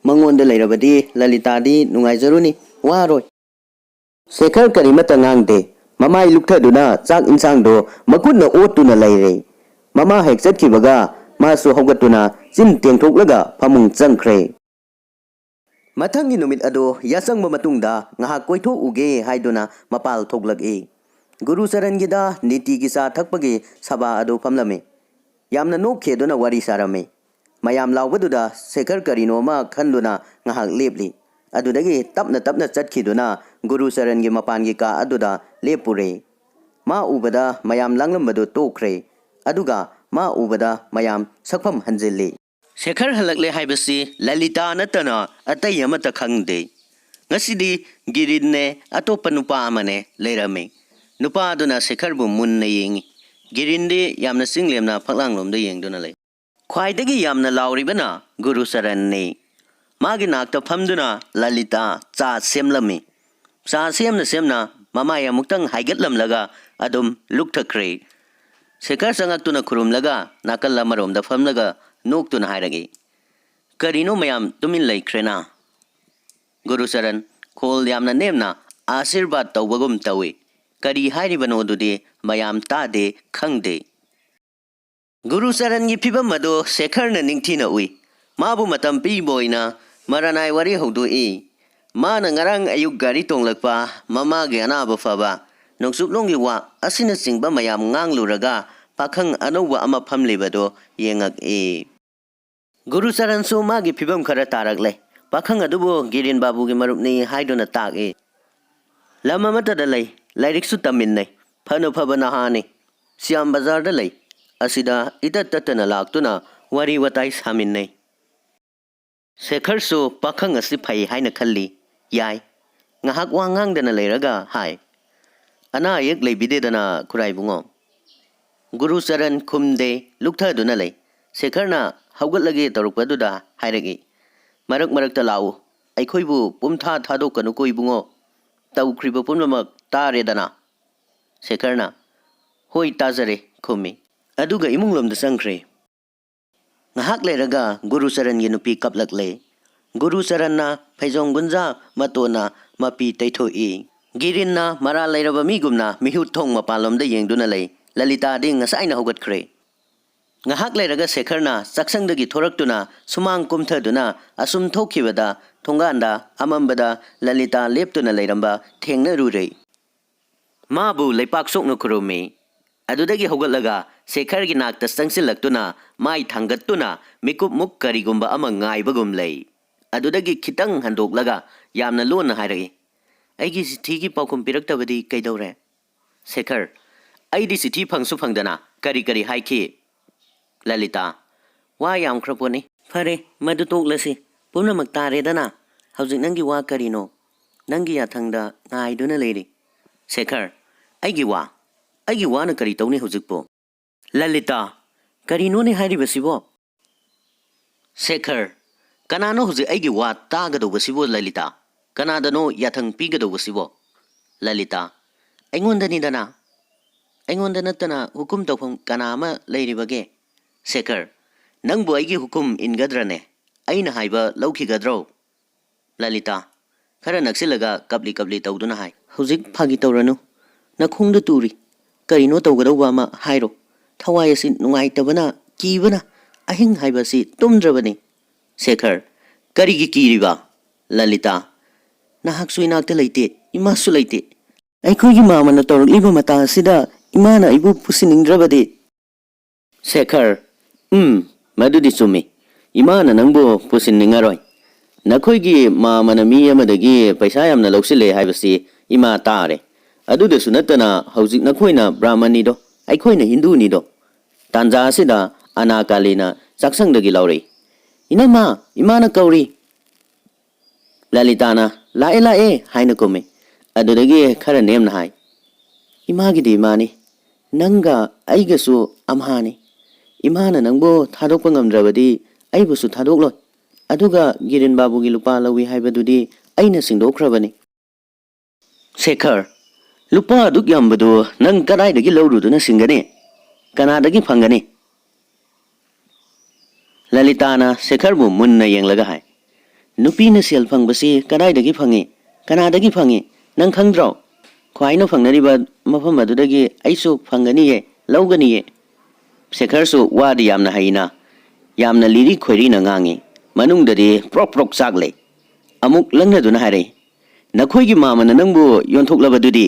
ꯃꯉꯣꯟꯗ ꯂꯩꯔꯕꯗꯤ ꯂꯂꯤꯇꯥꯗꯤ ꯅꯨꯡꯉꯥꯏꯖꯔꯨꯅꯤ, ꯋꯥꯔꯣꯏ꯫ ꯁꯦꯈꯔ ꯀꯔꯤꯃꯠꯇ ꯉꯥꯡꯗꯦ꯫ ꯃꯃꯥꯏ ꯂꯨꯛꯊꯗꯨꯅ ꯆꯥꯛ ꯏꯟꯁꯥꯡꯗꯣ ꯃꯈꯨꯠꯅ ꯑꯣꯠꯇꯨꯅ ꯂꯩꯔꯦ꯫ ꯃꯃꯥ ꯍꯦꯛ ꯆꯠꯈꯤꯕꯒ ꯃꯥꯁꯨ ꯍꯧꯒꯠꯇꯨꯅ ꯆꯤꯟ ꯇꯦꯡꯊꯣꯛꯂꯒ ꯐꯃꯨꯡ ꯆꯪꯈ꯭ꯔꯦ꯫ ꯃꯊꯪꯒꯤ ꯅꯨꯃꯤꯠ ꯑꯗꯨ ꯌꯥꯆꯪꯕ ꯃꯇꯨꯡꯗ ꯉꯥꯏꯍꯥꯛ ꯀꯣꯏꯊꯣꯛꯎꯒꯦ ꯍꯥꯏꯗꯨꯅ ꯃꯄꯥꯜ ꯊꯣꯛꯂꯛꯏ꯫ ꯒꯨꯔꯨꯆꯔꯟꯒꯤꯗ ꯅꯤꯇꯤꯒꯤ ꯆꯥ ꯊꯛꯄꯒꯤ ꯁꯚꯥ ꯑꯗꯨ ꯐꯝꯂꯝꯃꯤ꯫ ꯌꯥꯝꯅ ꯅꯣꯛꯈꯤꯗꯨꯅ ꯋꯥꯔꯤ ꯁꯥꯔꯝꯃꯤ꯫ ꯃꯌꯥꯝ ꯂꯥꯎꯕꯗꯨꯗ ꯁꯦꯈꯔ ꯀꯔꯤꯅꯣ ꯑꯃ ꯈꯟꯗꯨꯅ ꯉꯥꯏꯍꯥꯛ ꯂꯦꯞꯂꯤ꯫ ꯑꯗꯨꯗꯒꯤ ꯇꯞꯅ ꯇꯞꯅ ꯆꯠꯈꯤꯗꯨꯅ ꯒꯨꯔꯨꯆꯔꯟꯒꯤ ꯃꯄꯥꯟꯒꯤ ꯀꯥ ꯑꯗꯨꯗ ꯂꯦꯞꯄꯨꯔꯦ꯫ ꯃꯥ ꯎꯕꯗ ꯃꯌꯥꯝ ꯂꯥꯡꯂꯝꯕꯗꯨ ꯇꯣꯛꯈ꯭ꯔꯦ꯫ ꯑꯗꯨꯒ ꯃꯥ ꯎꯕꯗ ꯃꯌꯥꯝ ꯁꯛꯐꯝ ꯍꯟꯖꯤꯜꯂꯤ꯫ ꯁꯦꯈꯔ ꯍꯜꯂꯛꯂꯦ ꯍꯥꯏꯕꯁꯤ ꯂꯂꯤꯇꯥ ꯅꯠꯇꯅ ꯑꯇꯩ ꯑꯃꯠꯇ ꯈꯪꯗꯦ꯫ ꯉꯁꯤꯗꯤ ꯒꯤꯔꯤꯟꯅꯦ ꯑꯇꯣꯞꯄ ꯅꯨꯄꯥ ꯑꯃꯅꯦ ꯂꯩꯔꯝꯃꯤ꯫ ꯅꯨꯄꯥ ꯑꯗꯨꯅ ꯁꯦꯈꯔꯕꯨ ꯃꯨꯟꯅ ꯌꯦꯡꯏ꯫ ꯒꯤꯔꯤꯟꯗꯤ ꯌꯥꯝꯅ ꯆꯤꯡꯂꯦꯝꯅ ꯐꯛꯂꯥꯡꯂꯣꯝꯗ ꯌꯦꯡꯗꯨꯅ ꯂꯩ꯫ ꯈ꯭ꯋꯥꯏꯗꯒꯤ ꯌꯥꯝꯅ ꯂꯥꯎꯔꯤꯕꯅ ꯒꯨꯔꯨꯆꯔꯟꯅꯤ꯫ ꯃꯥꯒꯤ ꯅꯥꯛꯇ ꯐꯝꯗꯨꯅ ꯂꯂꯤꯇꯥ ꯆꯥ ꯁꯦꯝꯂꯝꯃꯤ꯫ ꯆꯥ ꯁꯦꯝꯅ ꯁꯦꯝꯅ ꯃꯃꯥꯏ ꯑꯃꯨꯛꯇꯪ ꯍꯥꯏꯒꯠꯂꯝꯂꯒ ꯑꯗꯨꯝ ꯂꯨꯛꯊꯈ꯭ꯔꯦ꯫ ꯁꯦꯈꯔ ꯆꯪꯉꯛꯇꯨꯅ ꯈꯨꯔꯨꯝꯂꯒ ꯅꯥꯀꯜ ꯑꯃꯔꯣꯝꯗ ꯐꯝꯂꯒ ꯅꯣꯛꯇꯨꯅ ꯍꯥꯏꯔꯛꯏ, "ꯀꯔꯤꯅꯣ ꯃꯌꯥꯝ ꯇꯨꯃꯤꯟ ꯂꯩꯈ꯭ꯔꯦꯅ?" ꯒꯨꯔꯨꯆꯔꯟ ꯈꯣꯜ ꯌꯥꯝꯅ ꯅꯦꯝꯅ ꯑꯥꯁꯤꯔꯕꯥꯗ ꯇꯧꯕꯒꯨꯝ ꯇꯧꯏ꯫ ꯀꯔꯤ ꯍꯥꯏꯔꯤꯕꯅꯣꯗꯨꯗꯤ ꯃꯌꯥꯝ ꯇꯥꯗꯦ, ꯈꯪꯗꯦ꯫ ꯒꯨꯔꯨꯆꯔꯟꯒꯤ ꯐꯤꯕꯝ ꯑꯗꯨ ꯁꯦꯈꯔꯅ ꯅꯤꯡꯊꯤꯅ ꯎꯏ꯫ ꯃꯥꯕꯨ ꯃꯇꯝ ꯄꯤꯕ ꯑꯣꯏꯅ ꯃꯔꯥꯅꯥꯏ ꯋꯥꯔꯤ ꯍꯧꯗꯣꯛꯏ꯫ ꯃꯥꯅ ꯉꯔꯥꯡ ꯑꯌꯨꯛ ꯒꯥꯔꯤ ꯇꯣꯡꯂꯛꯄ, ꯃꯃꯥꯒꯤ ꯑꯅꯥꯕ ꯐꯕ, ꯅꯣꯡꯆꯨꯞꯂꯣꯝꯒꯤ ꯋꯥ ꯑꯁꯤꯅꯆꯤꯡꯕ ꯃꯌꯥꯝ ꯉꯥꯡꯂꯨꯔꯒ ꯄꯥꯈꯪ ꯑꯅꯧꯕ ꯑꯃ ꯐꯝꯂꯤꯕꯗꯨ ꯌꯦꯡꯉꯛꯏ꯫ ꯒꯨꯔꯨꯆꯔꯟꯁꯨ ꯃꯥꯒꯤ ꯐꯤꯕꯝ ꯈꯔ ꯇꯥꯔꯛꯂꯦ꯫ ꯄꯥꯈꯪ ꯑꯗꯨꯕꯨ ꯒꯤꯔꯤꯟ ꯕꯥꯕꯨꯒꯤ ꯃꯔꯨꯞꯅꯤ ꯍꯥꯏꯗꯨꯅ ꯇꯥꯛꯏ꯫ ꯂꯝ ꯑꯃꯠꯇꯗ ꯂꯩ, ꯂꯥꯏꯔꯤꯛꯁꯨ ꯇꯝꯃꯤꯟꯅꯩ, ꯐꯅ ꯐꯕ ꯅꯍꯥꯅꯤ꯫ ꯁ꯭ꯌꯥꯝ ꯕꯖꯥꯔꯗ ꯂꯩ꯫ ꯑꯁꯤꯗ ꯏꯇꯠ ꯇꯠꯇꯅ ꯂꯥꯛꯇꯨꯅ ꯋꯥꯔꯤ ꯋꯥꯇꯥꯏ ꯁꯥꯃꯤꯟꯅꯩ꯫ ꯁꯦꯈꯔꯁꯨ ꯄꯥꯈꯪ ꯑꯁꯤ ꯐꯩ ꯍꯥꯏꯅ ꯈꯜꯂꯤ꯫ ꯌꯥꯏ꯫ ꯉꯥꯏꯍꯥꯛ ꯋꯥ ꯉꯥꯡꯗꯅ ꯂꯩꯔꯒ ꯍꯥꯏ, "ꯑꯅꯥ ꯑꯌꯦꯛ ꯂꯩꯕꯤꯗꯦꯗꯅ, ꯈꯨꯔꯥꯏꯕꯨꯡꯉꯣ?" ꯒꯨꯔꯨꯆꯔꯟ ꯈꯨꯝꯗꯦ, ꯂꯨꯛꯊꯗꯨꯅ ꯂꯩ꯫ ꯁꯦꯈꯔꯅ ꯍꯧꯒꯠꯂꯒꯦ ꯇꯧꯔꯛꯄꯗꯨꯗ ꯍꯥꯏꯔꯛꯏ, "ꯃꯔꯛ ꯃꯔꯛꯇ ꯂꯥꯛꯎ, ꯑꯩꯈꯣꯏꯕꯨ ꯄꯨꯝꯊꯥ ꯊꯥꯗꯣꯛꯀꯅꯨꯀꯣ ꯏꯕꯨꯡꯉꯣ, ꯇꯧꯈ꯭ꯔꯤꯕ ꯄꯨꯝꯅꯃꯛ ꯇꯥꯔꯦꯗꯅ?" ꯁꯦꯈꯔꯅ, "ꯍꯣꯏ, ꯇꯥꯖꯔꯦ" ꯈꯨꯝꯃꯤ꯫ ꯑꯗꯨꯒ ꯏꯃꯨꯡꯂꯣꯝꯗ ꯆꯪꯈ꯭ꯔꯦ꯫ ꯉꯥꯏꯍꯥꯛ ꯂꯩꯔꯒ ꯒꯨꯔꯨꯆꯔꯟꯒꯤ ꯅꯨꯄꯤ ꯀꯞꯂꯛꯂꯦ꯫ ꯒꯨꯔꯨꯆꯔꯟꯅ ꯐꯩꯖꯣꯝ ꯒꯨꯟꯖꯥ ꯃꯇꯣꯟꯅ ꯃꯄꯤ ꯇꯩꯊꯣꯛꯏ꯫ ꯒꯤꯔꯤꯟꯅ ꯃꯔꯥꯜ ꯂꯩꯔꯕ ꯃꯤꯒꯨꯝꯅ ꯃꯤꯍꯨꯠ ꯊꯣꯡ ꯃꯄꯥꯟꯂꯣꯝꯗ ꯌꯦꯡꯗꯨꯅ ꯂꯩ꯫ ꯂꯂꯤꯇꯥꯗꯤ ꯉꯁꯥꯏꯅ ꯍꯧꯒꯠꯈ꯭ꯔꯦ꯫ ꯉꯥꯏꯍꯥꯛ ꯂꯩꯔꯒ ꯁꯦꯈꯔꯅ ꯆꯥꯛꯁꯪꯗꯒꯤ ꯊꯣꯔꯛꯇꯨꯅ ꯁꯨꯃꯥꯡ ꯀꯨꯝꯊꯗꯨꯅ ꯑꯁꯨꯝ ꯊꯣꯛꯈꯤꯕꯗ ꯊꯣꯡꯒꯥꯟꯗ ꯑꯃꯝꯕꯗ ꯂꯂꯤꯇꯥ ꯂꯦꯞꯇꯨꯅ ꯂꯩꯔꯝꯕ ꯊꯦꯡꯅꯔꯨꯔꯦ꯫ ꯃꯥꯕꯨ ꯂꯩꯄꯥꯛ ꯁꯣꯛꯅ ꯈꯨꯔꯨꯝꯃꯤ꯫ ꯑꯗꯨꯗꯒꯤ ꯍꯧꯒꯠꯂꯒ ꯁꯦꯈꯔꯒꯤ ꯅꯥꯛꯇ ꯆꯪꯁꯤꯜꯂꯛꯇꯨꯅ ꯃꯥꯏ ꯊꯥꯡꯒꯠꯇꯨꯅ ꯃꯤꯀꯨꯞꯃꯨꯛ ꯀꯔꯤꯒꯨꯝꯕ ꯑꯃ ꯉꯥꯏꯕꯒꯨꯝ ꯂꯩ꯫ ꯑꯗꯨꯗꯒꯤ ꯈꯤꯇꯪ ꯍꯟꯗꯣꯛꯂꯒ ꯌꯥꯝꯅ ꯂꯣꯟꯅ ꯍꯥꯏꯔꯛꯏ, "ꯑꯩꯒꯤ ꯆꯤꯊꯤꯒꯤ ꯄꯥꯎꯈꯨꯝ ꯄꯤꯔꯛꯇꯕꯗꯤ ꯀꯩꯗꯧꯔꯦ?" ꯁꯦꯈꯔ, "ꯑꯩꯗꯤ ꯆꯤꯊꯤ ꯐꯪꯁꯨ ꯐꯪꯗꯅ ꯀꯔꯤ ꯀꯔꯤ ꯍꯥꯏꯈꯤ?" ꯂꯂꯤꯇꯥ, "ꯋꯥ ꯌꯥꯝꯈ꯭ꯔ ꯄꯣꯠꯅꯤ꯫ ꯐꯔꯦ, ꯃꯗꯨ ꯇꯣꯛꯂꯁꯤ꯫ ꯄꯨꯝꯅꯃꯛ ꯇꯥꯔꯦꯗꯅ꯫ ꯍꯧꯖꯤꯛ ꯅꯪꯒꯤ ꯋꯥ ꯀꯔꯤꯅꯣ? ꯅꯪꯒꯤ ꯌꯥꯊꯪꯗ ꯉꯥꯏꯗꯨꯅ ꯂꯩꯔꯤ꯫" ꯁꯦꯈꯔ, "ꯑꯩꯒꯤ ꯋꯥ? ꯑꯩꯒꯤ ꯋꯥꯅ ꯀꯔꯤ ꯇꯧꯅꯤ ꯍꯧꯖꯤꯛꯄꯨ?" ꯂꯂꯤꯇꯥ, "ꯀꯔꯤꯅꯣꯅꯦ ꯍꯥꯏꯔꯤꯕꯁꯤꯕꯣ?" ꯁꯦꯈꯔ, "ꯀꯅꯥꯅꯣ ꯍꯧꯖꯤꯛ ꯑꯩꯒꯤ ꯋꯥ ꯇꯥꯒꯗꯧꯕꯁꯤꯕꯣ ꯂꯂꯤꯇꯥ? ꯀꯅꯥꯗꯅꯣ ꯌꯥꯊꯪ ꯄꯤꯒꯗꯧꯕꯁꯤꯕꯣ?" ꯂꯂꯤꯇꯥ, "ꯑꯩꯉꯣꯟꯗꯅꯤꯗꯅ꯫ ꯑꯩꯉꯣꯟꯗ ꯅꯠꯇꯅ ꯍꯨꯀꯨꯝ ꯇꯧꯐꯝ ꯀꯅꯥ ꯑꯃ ꯂꯩꯔꯤꯕꯒꯦ?" ꯁꯦꯈꯔ, "ꯅꯪꯕꯨ ꯑꯩꯒꯤ ꯍꯨꯀꯨꯝ ꯏꯟꯒꯗ꯭ꯔꯅꯦ? ꯑꯩꯅ ꯍꯥꯏꯕ ꯂꯧꯈꯤꯒꯗ꯭ꯔꯣ?" ꯂꯂꯤꯇꯥ, ꯈꯔ ꯅꯛꯁꯤꯜꯂꯒ ꯀꯞꯂꯤ ꯀꯞꯂꯤ ꯇꯧꯗꯨꯅ ꯍꯥꯏ, "ꯍꯧꯖꯤꯛ ꯐꯥꯒꯤ ꯇꯧꯔꯅꯨ꯫ ꯅꯈꯣꯡꯗ ꯇꯨꯔꯤ꯫ ꯀꯔꯤꯅꯣ ꯇꯧꯒꯗꯧꯕ ꯑꯃ ꯍꯥꯏꯔꯣ꯫ ꯊꯋꯥꯏ ꯑꯁꯤ ꯅꯨꯡꯉꯥꯏꯇꯕꯅ, ꯀꯤꯕꯅ ꯑꯍꯤꯡ ꯍꯥꯏꯕ ꯑꯁꯤ ꯇꯨꯝꯗ꯭ꯔꯕꯅꯤ꯫" ꯁꯦꯈꯔ, "ꯀꯔꯤꯒꯤ ꯀꯤꯔꯤꯕ?" ꯂꯂꯤꯇꯥ, "ꯅꯍꯥꯛꯁꯨ ꯏꯅꯥꯛꯇ ꯂꯩꯇꯦ, ꯏꯃꯥꯁꯨ ꯂꯩꯇꯦ꯫ ꯑꯩꯈꯣꯏꯒꯤ ꯃꯥꯃꯅ ꯇꯧꯔꯛꯂꯤꯕ ꯃꯇꯥ ꯑꯁꯤꯗ ꯏꯃꯥꯅ ꯑꯩꯕꯨ ꯄꯨꯁꯤꯟꯅꯤꯡꯗ꯭ꯔꯕꯗꯤ?" ꯁꯦꯈꯔ, "ꯎꯝ, ꯃꯗꯨꯗꯤ ꯆꯨꯝꯃꯤ꯫ ꯏꯃꯥꯅ ꯅꯪꯕꯨ ꯄꯨꯁꯤꯟꯅꯤꯡꯉꯔꯣꯏ꯫ ꯅꯈꯣꯏꯒꯤ ꯃꯥꯃꯅ ꯃꯤ ꯑꯃꯗꯒꯤ ꯄꯩꯁꯥ ꯌꯥꯝꯅ ꯂꯧꯁꯤꯜꯂꯦ ꯍꯥꯏꯕꯁꯤ ꯏꯃꯥ ꯇꯥꯔꯦ꯫ ꯑꯗꯨꯗꯁꯨ ꯅꯠꯇꯅ ꯍꯧꯖꯤꯛ ꯅꯈꯣꯏꯅ ꯕ꯭ꯔꯥꯍꯃꯟꯅꯤꯗꯣ, ꯑꯩꯈꯣꯏꯅ ꯍꯤꯟꯗꯨꯅꯤꯗꯣ꯫" ꯇꯥꯟꯖꯥ ꯑꯁꯤꯗ ꯑꯅꯥꯀꯥꯂꯤꯅ ꯆꯥꯛꯁꯪꯗꯒꯤ ꯂꯥꯎꯔꯛꯏ, "ꯏꯅꯝꯃ, ꯏꯃꯥꯅ ꯀꯧꯔꯤ!" ꯂꯂꯤꯇꯥꯅ "ꯂꯥꯛꯑꯦ, ꯂꯥꯛꯑꯦ" ꯍꯥꯏꯅ ꯀꯨꯝꯃꯤ꯫ ꯑꯗꯨꯗꯒꯤ ꯈꯔ ꯅꯦꯝꯅ ꯍꯥꯏ, "ꯏꯃꯥꯒꯤꯗꯤ ꯏꯃꯥꯅꯤ, ꯅꯪꯒ ꯑꯩꯒꯁꯨ ꯑꯝꯍꯥꯅꯤ꯫ ꯏꯃꯥꯅ ꯅꯪꯕꯨ ꯊꯥꯗꯣꯛꯄ ꯉꯝꯗ꯭ꯔꯕꯗꯤ ꯑꯩꯕꯨꯁꯨ ꯊꯥꯗꯣꯛꯂꯣꯏ꯫ ꯑꯗꯨꯒ ꯒꯤꯔꯤꯟ ꯕꯥꯕꯨꯒꯤ ꯂꯨꯄꯥ ꯂꯧꯏ ꯍꯥꯏꯕꯗꯨꯗꯤ ꯑꯩꯅ ꯁꯤꯡꯗꯣꯛꯈ꯭ꯔꯕꯅꯤ꯫" ꯁꯦꯈꯔ, "ꯂꯨꯄꯥ ꯑꯗꯨꯛ ꯌꯥꯝꯕꯗꯨ ꯅꯪ ꯀꯗꯥꯏꯗꯒꯤ ꯂꯧꯔꯨꯗꯨꯅ ꯁꯤꯡꯒꯅꯤ? ꯀꯅꯥꯗꯒꯤ ꯐꯪꯒꯅꯤ?" ꯂꯂꯤꯇꯥꯅ ꯁꯦꯈꯔꯕꯨ ꯃꯨꯟꯅ ꯌꯦꯡꯂꯒ ꯍꯥꯏ, "ꯅꯨꯄꯤꯅ ꯁꯦꯜ ꯐꯪꯕꯁꯤ ꯀꯗꯥꯏꯗꯒꯤ ꯐꯪꯏ? ꯀꯅꯥꯗꯒꯤ ꯐꯪꯏ? "ꯅꯪ ꯈꯪꯗ꯭ꯔꯣ? ꯈ꯭ꯋꯥꯏꯅ ꯐꯪꯅꯔꯤꯕ ꯃꯐꯝ ꯑꯗꯨꯗꯒꯤ ꯑꯩꯁꯨ ꯐꯪꯒꯅꯤꯌꯦ, ꯂꯧꯒꯅꯤꯌꯦ꯫" ꯁꯦꯈꯔꯁꯨ ꯋꯥꯗꯤ ꯌꯥꯝꯅ ꯍꯩꯅ, ꯌꯥꯝꯅ ꯂꯤꯔꯤ ꯈꯣꯏꯔꯤꯅ ꯉꯥꯡꯉꯤ꯫ ꯃꯅꯨꯡꯗꯗꯤ ꯄ꯭ꯔꯣꯛ ꯄ꯭ꯔꯣꯛ ꯆꯥꯛꯂꯦ꯫ ꯑꯃꯨꯛ ꯂꯪꯅꯗꯨꯅ ꯍꯥꯏꯔꯛꯏ, "ꯅꯈꯣꯏꯒꯤ ꯃꯥꯃꯅ ꯅꯪꯕꯨ ꯌꯣꯟꯊꯣꯛꯂꯕꯗꯨꯗꯤ?"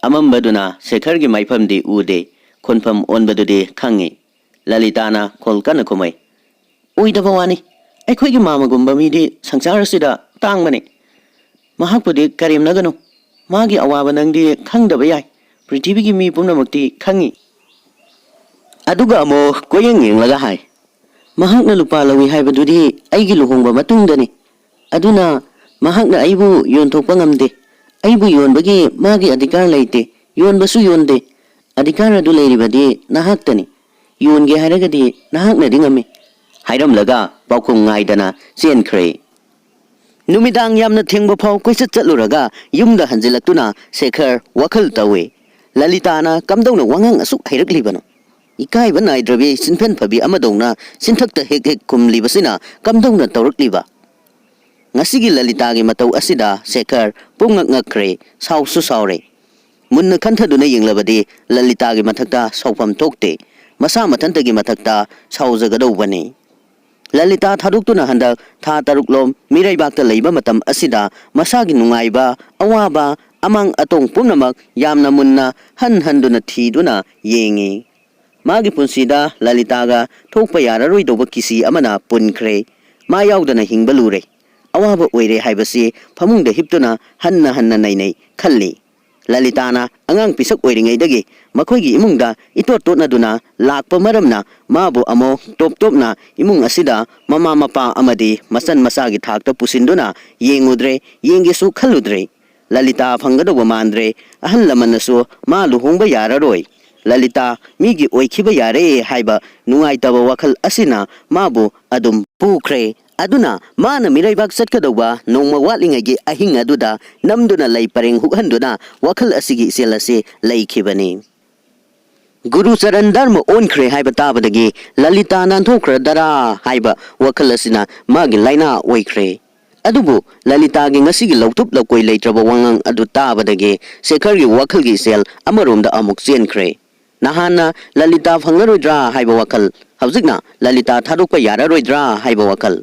ꯑꯃꯝꯕꯗꯨꯅ ꯁꯦꯈꯔꯒꯤ ꯃꯥꯏꯐꯝꯗꯤ ꯎꯗꯦ, ꯈꯣꯟꯐꯝ ꯑꯣꯟꯕꯗꯨꯗꯤ ꯈꯪꯉꯤ꯫ ꯂꯂꯤꯇꯥꯅ ꯈꯣꯜ ꯀꯟꯅ ꯈꯨꯝꯃꯩ, "ꯑꯣꯏꯗꯕ ꯋꯥꯅꯤ꯫ ꯑꯩꯈꯣꯏꯒꯤ ꯃꯥꯃꯒꯨꯝꯕ ꯃꯤꯗꯤ ꯁꯪꯁꯥꯔ ꯑꯁꯤꯗ ꯇꯥꯡꯕꯅꯤ꯫ ꯃꯍꯥꯛꯄꯨꯗꯤ ꯀꯔꯦꯝꯅꯒꯅꯨ꯫ ꯃꯥꯒꯤ ꯑꯋꯥꯕ ꯅꯪꯗꯤ ꯈꯪꯗꯕ ꯌꯥꯏ꯫ ꯄ꯭ꯔꯤꯊꯤꯕꯤꯒꯤ ꯃꯤ ꯄꯨꯝꯅꯃꯛꯇꯤ ꯈꯪꯉꯤ꯫" ꯑꯗꯨꯒ ꯑꯃꯨꯛ ꯀꯣꯌꯦꯡ ꯌꯦꯡꯂꯒ ꯍꯥꯏ, "ꯃꯍꯥꯛꯅ ꯂꯨꯄꯥ ꯂꯧꯏ ꯍꯥꯏꯕꯗꯨꯗꯤ ꯑꯩꯒꯤ ꯂꯨꯍꯣꯡꯕ ꯃꯇꯨꯡꯗꯅꯤ꯫ ꯑꯗꯨꯅ ꯃꯍꯥꯛꯅ ꯑꯩꯕꯨ ꯌꯣꯟꯊꯣꯛꯄ ꯉꯝꯗꯦ꯫ ꯑꯩꯕꯨ ꯌꯣꯟꯕꯒꯤ ꯃꯥꯒꯤ ꯑꯙꯤꯀꯥꯔ ꯂꯩꯇꯦ꯫ ꯌꯣꯟꯕꯁꯨ ꯌꯣꯟꯗꯦ꯫ ꯑꯙꯤꯀꯥꯔ ꯑꯗꯨ ꯂꯩꯔꯤꯕꯗꯤ ꯅꯍꯥꯛꯇꯅꯤ꯫ ꯌꯣꯟꯒꯦ ꯍꯥꯏꯔꯒꯗꯤ ꯅꯍꯥꯛꯅꯗꯤ ꯉꯝꯃꯤ꯫" ꯍꯥꯏꯔꯝꯂꯒ ꯄꯥꯎꯈꯨꯝ ꯉꯥꯏꯗꯅ ꯆꯦꯟꯈ꯭ꯔꯦ꯫ ꯅꯨꯃꯤꯗꯥꯡ ꯌꯥꯝꯅ ꯊꯦꯡꯕ ꯐꯥꯎ ꯀꯣꯏꯆꯠ ꯆꯠꯂꯨꯔꯒ ꯌꯨꯝꯗ ꯍꯟꯖꯤꯜꯂꯛꯇꯨꯅ ꯁꯦꯈꯔ ꯋꯥꯈꯜ ꯇꯧꯏ꯫ ꯂꯂꯤꯇꯥꯅ ꯀꯝꯗꯧꯅ ꯋꯥꯉꯥꯡ ꯑꯁꯨꯛ ꯍꯩꯔꯛꯂꯤꯕꯅꯣ? ꯏꯀꯥꯏꯕ ꯅꯥꯏꯗ꯭ꯔꯕꯤ ꯁꯤꯟꯐꯦꯟ ꯐꯕꯤ ꯑꯃꯗꯧꯅ ꯆꯤꯟꯊꯛꯇ ꯍꯦꯛ ꯍꯦꯛ ꯈꯨꯝꯂꯤꯕꯁꯤꯅ ꯀꯝꯗꯧꯅ ꯇꯧꯔꯛꯂꯤꯕ? ꯉꯁꯤꯒꯤ ꯂꯂꯤꯇꯥꯒꯤ ꯃꯇꯧ ꯑꯁꯤꯗ ꯁꯦꯈꯔ ꯄꯨꯝꯉꯛ ꯉꯛꯈ꯭ꯔꯦ, ꯁꯥꯎꯁꯨ ꯁꯥꯎꯔꯦ꯫ ꯃꯨꯟꯅ ꯈꯟꯊꯗꯨꯅ ꯌꯦꯡꯂꯕꯗꯤ ꯂꯂꯤꯇꯥꯒꯤ ꯃꯊꯛꯇ ꯁꯥꯎꯐꯝ ꯊꯣꯛꯇꯦ, ꯃꯁꯥ ꯃꯊꯟꯇꯒꯤ ꯃꯊꯛꯇ ꯁꯥꯎꯖꯒꯗꯧꯕꯅꯤ꯫ ꯂꯂꯤꯇꯥ ꯊꯥꯗꯣꯛꯇꯨꯅ ꯍꯟꯗꯛ ꯊꯥ ꯇꯔꯨꯛꯂꯣꯝ ꯃꯤꯔꯩꯕꯥꯛꯇ ꯂꯩꯕ ꯃꯇꯝ ꯑꯁꯤꯗ ꯃꯁꯥꯒꯤ ꯅꯨꯡꯉꯥꯏꯕ, ꯑꯋꯥꯕ, ꯑꯃꯥꯡ ꯑꯇꯣꯡ ꯄꯨꯝꯅꯃꯛ ꯌꯥꯝꯅ ꯃꯨꯟꯅ ꯍꯟ ꯍꯟꯗꯨꯅ ꯊꯤꯗꯨꯅ ꯌꯦꯡꯉꯤ꯫ ꯃꯥꯒꯤ ꯄꯨꯟꯁꯤꯗ ꯂꯂꯤꯇꯥꯒ ꯊꯣꯛꯄ ꯌꯥꯔꯔꯣꯏꯗꯧꯕ ꯀꯤꯁꯤ ꯑꯃꯅ ꯄꯨꯟꯈ꯭ꯔꯦ꯫ ꯃꯥ ꯌꯥꯎꯗꯅ ꯍꯤꯡꯕ ꯂꯨꯔꯦ꯫ ꯑꯋꯥꯕ ꯑꯣꯏꯔꯦ ꯍꯥꯏꯕꯁꯤ ꯐꯃꯨꯡꯗ ꯍꯤꯞꯇꯨꯅ ꯍꯟꯅ ꯍꯟꯅ ꯅꯩꯅꯩ ꯈꯜꯂꯤ꯫ ꯂꯂꯤꯇꯥꯅ ꯑꯉꯥꯡ ꯄꯤꯁꯛ ꯑꯣꯏꯔꯤꯉꯩꯗꯒꯤ ꯃꯈꯣꯏꯒꯤ ꯏꯃꯨꯡꯗ ꯏꯇꯣꯠ ꯇꯣꯠꯅꯗꯨꯅ ꯂꯥꯛꯄ ꯃꯔꯝꯅ ꯃꯥꯕꯨ ꯑꯃꯨꯛ ꯇꯣꯞ ꯇꯣꯞꯅ ꯏꯃꯨꯡ ꯑꯁꯤꯗ ꯃꯃꯥ ꯃꯄꯥ ꯑꯃꯗꯤ ꯃꯆꯟ ꯃꯆꯥꯒꯤ ꯊꯥꯛꯇ ꯄꯨꯁꯤꯟꯗꯨꯅ ꯌꯦꯡꯉꯨꯗ꯭ꯔꯦ, ꯌꯦꯡꯒꯦꯁꯨ ꯈꯜꯂꯨꯗ꯭ꯔꯦ꯫ ꯂꯂꯤꯇꯥ ꯐꯪꯒꯗꯧꯕ ꯃꯥꯟꯗ꯭ꯔꯦ꯫ ꯑꯍꯜ ꯂꯃꯟꯅꯁꯨ ꯃꯥ ꯂꯨꯍꯣꯡꯕ ꯌꯥꯔꯔꯣꯏ, ꯂꯂꯤꯇꯥ ꯃꯤꯒꯤ ꯑꯣꯏꯈꯤꯕ ꯌꯥꯔꯦ ꯍꯥꯏꯕ ꯅꯨꯡꯉꯥꯏꯇꯕ ꯋꯥꯈꯜ ꯑꯁꯤꯅ ꯃꯥꯕꯨ ꯑꯗꯨꯝ ꯄꯨꯈ꯭ꯔꯦ꯫ ꯑꯗꯨꯅ ꯃꯥꯅ ꯃꯤꯔꯩꯕꯥꯛ ꯆꯠꯀꯗꯧꯕ ꯅꯣꯡꯃ ꯋꯥꯠꯂꯤꯉꯩꯒꯤ ꯑꯍꯤꯡ ꯑꯗꯨꯗ ꯅꯝꯗꯨꯅ ꯂꯩ ꯄꯔꯦꯡ ꯍꯨꯛꯍꯟꯗꯨꯅ ꯋꯥꯈꯜ ꯑꯁꯤꯒꯤ ꯏꯆꯦꯜ ꯑꯁꯤ ꯂꯩꯈꯤꯕꯅꯤ꯫ ꯒꯨꯔꯨ ꯆꯔꯟ ꯙꯔꯃ ꯑꯣꯟꯈ꯭ꯔꯦ ꯍꯥꯏꯕ ꯇꯥꯕꯗꯒꯤ ꯂꯂꯤꯇꯥ ꯅꯥꯟꯊꯣꯛꯈ꯭ꯔꯗꯔꯥ ꯍꯥꯏꯕ ꯋꯥꯈꯜ ꯑꯁꯤꯅ ꯃꯥꯒꯤ ꯂꯥꯏꯅꯥ ꯑꯣꯏꯈ꯭ꯔꯦ꯫ ꯑꯗꯨꯕꯨ ꯂꯂꯤꯇꯥꯒꯤ ꯉꯁꯤꯒꯤ ꯂꯧꯊꯨꯞ ꯂꯧꯀꯣꯏ ꯂꯩꯇ꯭ꯔꯕ ꯋꯥꯉꯥꯡ ꯑꯗꯨ ꯇꯥꯕꯗꯒꯤ ꯁꯦꯈꯔꯒꯤ ꯋꯥꯈꯜꯒꯤ ꯏꯆꯦꯜ ꯑꯃꯔꯣꯝꯗ ꯑꯃꯨꯛ ꯆꯦꯟꯈ꯭ꯔꯦ꯫ ꯅꯍꯥꯟꯅ ꯂꯂꯤꯇꯥ ꯐꯪꯂꯔꯣꯏꯗ꯭ꯔꯥ ꯍꯥꯏꯕ ꯋꯥꯈꯜ, ꯍꯧꯖꯤꯛꯅ ꯂꯂꯤꯇꯥ ꯊꯥꯗꯣꯛꯄ ꯌꯥꯔꯔꯣꯏꯗ꯭ꯔꯥ ꯍꯥꯏꯕ ꯋꯥꯈꯜ꯫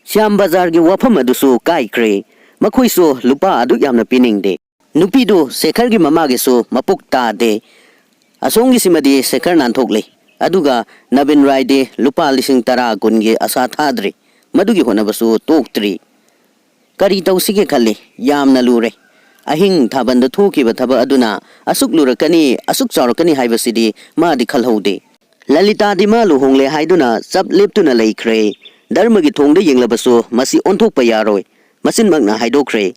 ꯁ꯭ꯌꯥꯝ ꯕꯖꯥꯔꯒꯤ ꯋꯥꯐꯝ ꯑꯗꯨꯁꯨ ꯀꯥꯏꯈ꯭ꯔꯦ꯫ ꯃꯈꯣꯏꯁꯨ ꯂꯨꯄꯥ ꯑꯗꯨꯛ ꯌꯥꯝꯅ ꯄꯤꯅꯤꯡꯗꯦ꯫ ꯅꯨꯄꯤꯗꯨ ꯁꯦꯈꯔꯒꯤ ꯃꯃꯥꯒꯤꯁꯨ ꯃꯄꯨꯛ ꯇꯥꯗꯦ꯫ ꯑꯁꯣꯝꯒꯤꯁꯤꯃꯗꯤ ꯁꯦꯈꯔ ꯅꯥꯟꯊꯣꯛꯂꯤ꯫ ꯑꯗꯨꯒ ꯅꯕꯤꯟ ꯔꯥꯏꯗꯤ ꯂꯨꯄꯥ ꯂꯤꯁꯤꯡ ꯇꯔꯥ ꯀꯨꯟꯒꯤ ꯑꯁꯥ ꯊꯥꯗ꯭ꯔꯤ꯫ ꯃꯗꯨꯒꯤ ꯍꯣꯠꯅꯕꯁꯨ ꯇꯣꯛꯇ꯭ꯔꯤ꯫ ꯀꯔꯤ ꯇꯧꯁꯤꯒꯦ ꯈꯜꯂꯤ꯫ ꯌꯥꯝꯅ ꯂꯨꯔꯦ꯫ ꯑꯍꯤꯡ ꯊꯥꯕꯜꯗ ꯊꯣꯛꯈꯤꯕ ꯊꯕꯛ ꯑꯗꯨꯅ ꯑꯁꯨꯛ ꯂꯨꯔꯛꯀꯅꯤ, ꯑꯁꯨꯛ ꯆꯥꯎꯔꯛꯀꯅꯤ ꯍꯥꯏꯕꯁꯤꯗꯤ ꯃꯥꯗꯤ ꯈꯜꯍꯧꯗꯦ꯫ ꯂꯂꯤꯇꯥꯗꯤ ꯃꯥ ꯂꯨꯍꯣꯡꯂꯦ ꯍꯥꯏꯗꯨꯅ ꯆꯞ ꯂꯦꯞꯇꯨꯅ ꯂꯩꯈ꯭ꯔꯦ꯫ ꯙꯔꯃꯒꯤ ꯊꯣꯡꯗ ꯌꯦꯡꯂꯕꯁꯨ ꯃꯁꯤ ꯑꯣꯟꯊꯣꯛꯄ ꯌꯥꯔꯣꯏ꯫ ꯃꯆꯤꯟꯃꯛꯅ ꯍꯥꯏꯗꯣꯛꯈ꯭ꯔꯦ꯫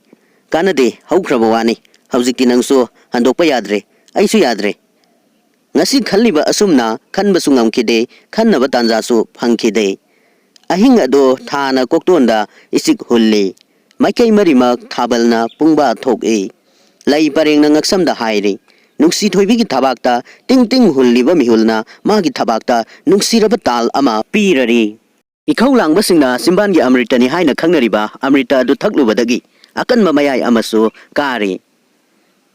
"ꯀꯥꯟꯅꯗꯦ, ꯍꯧꯈ꯭ꯔꯕ ꯋꯥꯅꯤ꯫ ꯍꯧꯖꯤꯛꯇꯤ ꯅꯪꯁꯨ ꯍꯟꯗꯣꯛꯄ ꯌꯥꯗ꯭ꯔꯦ, ꯑꯩꯁꯨ ꯌꯥꯗ꯭ꯔꯦ꯫ ꯉꯁꯤ ꯈꯜꯂꯤꯕ ꯑꯁꯨꯝꯅ ꯈꯟꯕꯁꯨ ꯉꯝꯈꯤꯗꯦ, ꯈꯟꯅꯕ ꯇꯥꯟꯖꯥꯁꯨ ꯐꯪꯈꯤꯗꯦ"꯫ ꯑꯍꯤꯡ ꯑꯗꯣ ꯊꯥꯅ ꯀꯣꯛꯇꯣꯟꯗ ꯏꯆꯤꯛ ꯍꯨꯜꯂꯤ꯫ ꯃꯥꯏꯀꯩ ꯃꯔꯤꯃꯛ ꯊꯥꯕꯜꯅ ꯄꯨꯡꯕ ꯊꯣꯛꯏ꯫ ꯂꯩ ꯄꯔꯦꯡꯅ ꯉꯛꯁꯝꯗ ꯍꯥꯏꯔꯤ꯫ ꯅꯨꯡꯁꯤ ꯊꯣꯏꯕꯤꯒꯤ ꯊꯕꯥꯛꯇ ꯇꯤꯡ ꯇꯤꯡ ꯍꯨꯜꯂꯤꯕ ꯃꯤꯍꯨꯜꯅ ꯃꯥꯒꯤ ꯊꯕꯥꯛꯇ ꯅꯨꯡꯁꯤꯔꯕ ꯇꯥꯜ ꯑꯃ ꯄꯤꯔꯔꯤ꯫ ꯏꯈꯧ ꯂꯥꯡꯕꯁꯤꯡꯅ ꯆꯤꯝꯕꯥꯟꯒꯤ ꯑꯃ꯭ꯔꯤꯇꯅꯤ ꯍꯥꯏꯅ ꯈꯪꯅꯔꯤꯕ ꯑꯃ꯭ꯔꯤꯇ ꯑꯗꯨ ꯊꯛꯂꯨꯕꯗꯒꯤ ꯑꯀꯟꯕ ꯃꯌꯥꯏ ꯑꯃꯁꯨ ꯀꯥꯔꯤ꯫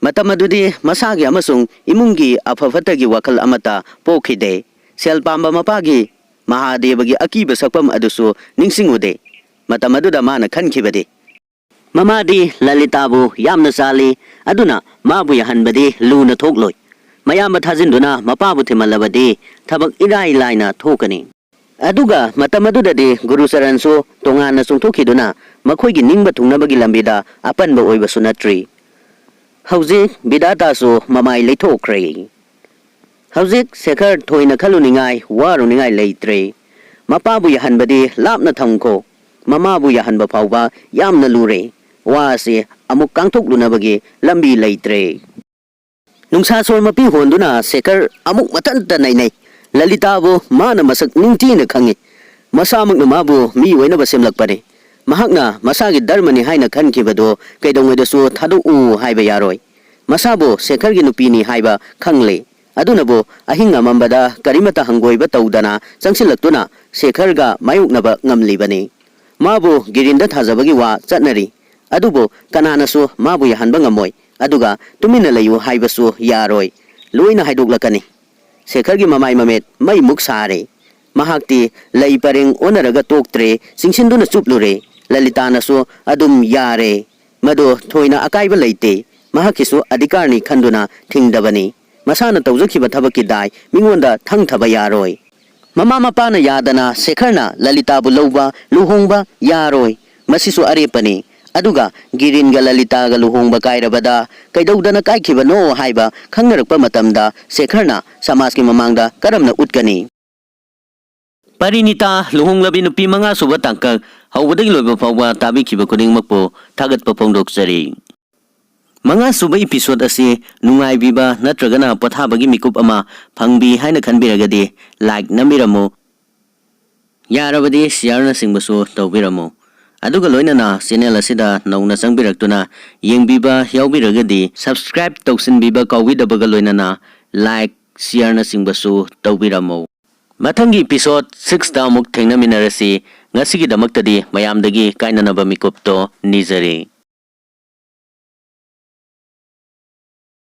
ꯃꯇꯝ ꯑꯗꯨꯗꯤ ꯃꯁꯥꯒꯤ ꯑꯃꯁꯨꯡ ꯏꯃꯨꯡꯒꯤ ꯑꯐ ꯐꯠꯇꯒꯤ ꯋꯥꯈꯜ ꯑꯃꯠꯇ ꯄꯣꯛꯈꯤꯗꯦ꯫ ꯁꯦꯜ ꯄꯥꯝꯕ ꯃꯄꯥꯒꯤ ꯃꯍꯥꯗꯦꯕꯒꯤ ꯑꯀꯤꯕ ꯁꯛꯐꯝ ꯑꯗꯨꯁꯨ ꯅꯤꯡꯁꯤꯡꯉꯨꯗꯦ꯫ ꯃꯇꯝ ꯑꯗꯨꯗ ꯃꯥꯅ ꯈꯟꯈꯤꯕꯗꯤ, ꯃꯃꯥꯗꯤ ꯂꯂꯤꯇꯥꯕꯨ ꯌꯥꯝꯅ ꯆꯥꯜꯂꯤ, ꯑꯗꯨꯅ ꯃꯥꯕꯨ ꯌꯥꯍꯟꯕꯗꯤ ꯂꯨꯅ ꯊꯣꯛꯂꯣꯏ꯫ ꯃꯌꯥꯝꯕ ꯊꯥꯖꯤꯟꯗꯨꯅ ꯃꯄꯥꯕꯨ ꯊꯤꯃꯜꯂꯕꯗꯤ ꯊꯕꯛ ꯏꯔꯥꯏ ꯂꯥꯏꯅ ꯊꯣꯛꯀꯅꯤ꯫ ꯑꯗꯨꯒ ꯃꯇꯝ ꯑꯗꯨꯗꯗꯤ ꯒꯨꯔꯨꯆꯔꯟꯁꯨ ꯇꯣꯉꯥꯟꯅ ꯆꯣꯡꯊꯣꯛꯈꯤꯗꯨꯅ ꯃꯈꯣꯏꯒꯤ ꯅꯤꯡꯕ ꯊꯨꯡꯅꯕꯒꯤ ꯂꯝꯕꯤꯗ ꯑꯄꯟꯕ ꯑꯣꯏꯕꯁꯨ ꯅꯠꯇ꯭ꯔꯤ꯫ ꯍꯧꯖꯤꯛ ꯕꯤꯗꯥꯇꯥꯁꯨ ꯃꯃꯥꯏ ꯂꯩꯊꯣꯛꯈ꯭ꯔꯦ꯫ ꯍꯧꯖꯤꯛ ꯁꯦꯈꯔ ꯊꯣꯏꯅ ꯈꯜꯂꯨꯅꯤꯡꯉꯥꯏ, ꯋꯥꯔꯨꯅꯤꯡꯉꯥꯏ ꯂꯩꯇ꯭ꯔꯦ꯫ ꯃꯄꯥꯕꯨ ꯌꯥꯍꯟꯕꯗꯤ ꯂꯥꯞꯅ ꯊꯝꯈꯣ꯫ ꯃꯃꯥꯕꯨ ꯌꯥꯍꯟꯕ ꯐꯥꯎꯕ ꯌꯥꯝꯅ ꯂꯨꯔꯦ꯫ ꯋꯥ ꯑꯁꯤ ꯑꯃꯨꯛ ꯀꯥꯡꯊꯣꯛꯂꯨꯅꯕꯒꯤ ꯂꯝꯕꯤ ꯂꯩꯇ꯭ꯔꯦ꯫ ꯅꯨꯡꯁꯥ ꯁꯣꯔ ꯃꯄꯤ ꯍꯣꯟꯗꯨꯅ ꯁꯦꯈꯔ ꯑꯃꯨꯛ ꯃꯊꯟꯇ ꯅꯩꯅꯩ꯫ ꯂꯂꯤꯇꯥꯕꯨ ꯃꯥꯅ ꯃꯁꯛ ꯅꯤꯡꯊꯤꯅ ꯈꯪꯏ꯫ ꯃꯁꯥꯃꯛꯅ ꯃꯥꯕꯨ ꯃꯤ ꯑꯣꯏꯅꯕ ꯁꯦꯝꯂꯛꯄꯅꯤ꯫ ꯃꯍꯥꯛꯅ ꯃꯁꯥꯒꯤ ꯙꯔꯃꯅꯤ ꯍꯥꯏꯅ ꯈꯟꯈꯤꯕꯗꯨ ꯀꯩꯗꯧꯉꯩꯗꯁꯨ ꯊꯥꯗꯣꯛꯎ ꯍꯥꯏꯕ ꯌꯥꯔꯣꯏ꯫ ꯃꯁꯥꯕꯨ ꯁꯦꯈꯔꯒꯤ ꯅꯨꯄꯤꯅꯤ ꯍꯥꯏꯕ ꯈꯪꯂꯦ꯫ ꯑꯗꯨꯅꯕꯨ ꯑꯍꯤꯡ ꯑꯃꯝꯕꯗ ꯀꯔꯤꯃꯠꯇ ꯍꯪꯒꯣꯏꯕ ꯇꯧꯗꯅ ꯆꯪꯁꯤꯜꯂꯛꯇꯨꯅ ꯁꯦꯈꯔꯒ ꯃꯥꯌꯣꯛꯅꯕ ꯉꯝꯂꯤꯕꯅꯤ꯫ ꯃꯥꯕꯨ ꯒꯤꯔꯤꯟꯗ ꯊꯥꯖꯕꯒꯤ ꯋꯥ ꯆꯠꯅꯔꯤ꯫ ꯑꯗꯨꯕꯨ ꯀꯅꯥꯅꯁꯨ ꯃꯥꯕꯨ ꯌꯥꯍꯟꯕ ꯉꯝꯃꯣꯏ꯫ ꯑꯗꯨꯒ ꯇꯨꯃꯤꯟꯅ ꯂꯩꯌꯨ ꯍꯥꯏꯕꯁꯨ ꯌꯥꯔꯣꯏ꯫ ꯂꯣꯏꯅ ꯍꯥꯏꯗꯣꯛꯂꯛꯀꯅꯤ꯫ ꯁꯦꯈꯔꯒꯤ ꯃꯃꯥꯏ ꯃꯃꯤꯠ ꯃꯩꯃꯨꯛ ꯁꯥꯔꯦ꯫ ꯃꯍꯥꯛꯇꯤ ꯂꯩ ꯄꯔꯦꯡ ꯑꯣꯟꯅꯔꯒ ꯇꯣꯛꯇ꯭ꯔꯦ, ꯆꯤꯡꯁꯤꯟꯗꯨꯅ ꯆꯨꯞꯂꯨꯔꯦ꯫ ꯂꯂꯤꯇꯥꯅꯁꯨ ꯑꯗꯨꯝ ꯌꯥꯔꯦ꯫ ꯃꯗꯨ ꯊꯣꯏꯅ ꯑꯀꯥꯏꯕ ꯂꯩꯇꯦ꯫ ꯃꯍꯥꯛꯀꯤꯁꯨ ꯑꯙꯤꯀꯥꯔꯅꯤ ꯈꯟꯗꯨꯅ ꯊꯤꯡꯗꯕꯅꯤ꯫ ꯃꯁꯥꯅ ꯇꯧꯖꯈꯤꯕ ꯊꯕꯛꯀꯤ ꯗꯥꯏ ꯃꯤꯉꯣꯟꯗ ꯊꯪꯊꯕ ꯌꯥꯔꯣꯏ꯫ ꯃꯃꯥ ꯃꯄꯥꯅ ꯌꯥꯗꯅ ꯁꯦꯈꯔꯅ ꯂꯂꯤꯇꯥꯕꯨ ꯂꯧꯕ, ꯂꯨꯍꯣꯡꯕ ꯌꯥꯔꯣꯏ꯫ ꯃꯁꯤꯁꯨ ꯑꯔꯦꯞꯄꯅꯤ꯫ ꯑꯗꯨꯒ ꯒꯤꯔꯤꯟꯒ ꯂꯂꯤꯇꯥꯒ ꯂꯨꯍꯣꯡꯕ ꯀꯥꯏꯔꯕꯗ ꯀꯩꯗꯧꯗꯅ ꯀꯥꯏꯈꯤꯕꯅꯣ ꯍꯥꯏꯕ ꯈꯪꯅꯔꯛꯄ ꯃꯇꯝꯗ ꯁꯦꯈꯔꯅ ꯁꯃꯥꯖꯀꯤ ꯃꯃꯥꯡꯗ ꯀꯔꯝꯅ ꯎꯠꯀꯅꯤ? ꯄꯔꯤꯅꯤꯇꯥ, ꯂꯨꯍꯣꯡꯂꯕꯤ ꯅꯨꯄꯤ ꯃꯉꯥ ꯁꯨꯕ ꯇꯥꯡꯀꯛ, ꯍꯧꯕꯗꯒꯤ ꯂꯣꯏꯕ ꯐꯥꯎꯕ ꯇꯥꯕꯤꯈꯤꯕ ꯈꯨꯗꯤꯡꯃꯛꯄꯨ ꯊꯥꯒꯠꯄ ꯐꯣꯡꯗꯣꯛꯆꯔꯤ꯫ ꯃꯉꯥ ꯁꯨꯕ episode ꯑꯁꯤ ꯅꯨꯡꯉꯥꯏꯕꯤꯕ ꯅꯠꯇ꯭ꯔꯒꯅ ꯄꯣꯊꯥꯕꯒꯤ ꯃꯤꯀꯨꯞ ꯑꯃ ꯐꯪꯕꯤ ꯍꯥꯏꯅ ꯈꯟꯕꯤꯔꯒꯗꯤ like ꯅꯝꯕꯤꯔꯝꯃꯨ꯫ ꯌꯥꯔꯕꯗꯤ share ꯅꯆꯤꯡꯕꯁꯨ ꯇꯧꯕꯤꯔꯝꯃꯨ꯫ ꯑꯗꯨꯒ ꯂꯣꯏꯅꯅ channel ꯑꯁꯤꯗ ꯅꯧꯅ ꯆꯪꯕꯤꯔꯛꯇꯨꯅ ꯌꯦꯡꯕꯤꯕ ꯌꯥꯎꯕꯤꯔꯒꯗꯤ subscribe ꯇꯧꯁꯤꯟꯕꯤꯕ ꯀꯥꯎꯕꯤꯗꯕꯒ ꯂꯣꯏꯅꯅ like, share ꯅꯆꯤꯡꯕꯁꯨ ꯇꯧꯕꯤꯔꯝꯃꯨ꯫ ꯃꯊꯪꯒꯤ episode six ꯇ ꯑꯃꯨꯛ ꯊꯦꯡꯅꯃꯤꯟꯅꯔꯁꯤ꯫ ꯉꯁꯤꯒꯤꯗꯃꯛꯇꯗꯤ ꯃꯌꯥꯝꯗꯒꯤ ꯀꯥꯏꯅꯅꯕ ꯃꯤꯀꯨꯞꯇꯣ ꯅꯤꯖꯔꯤ꯫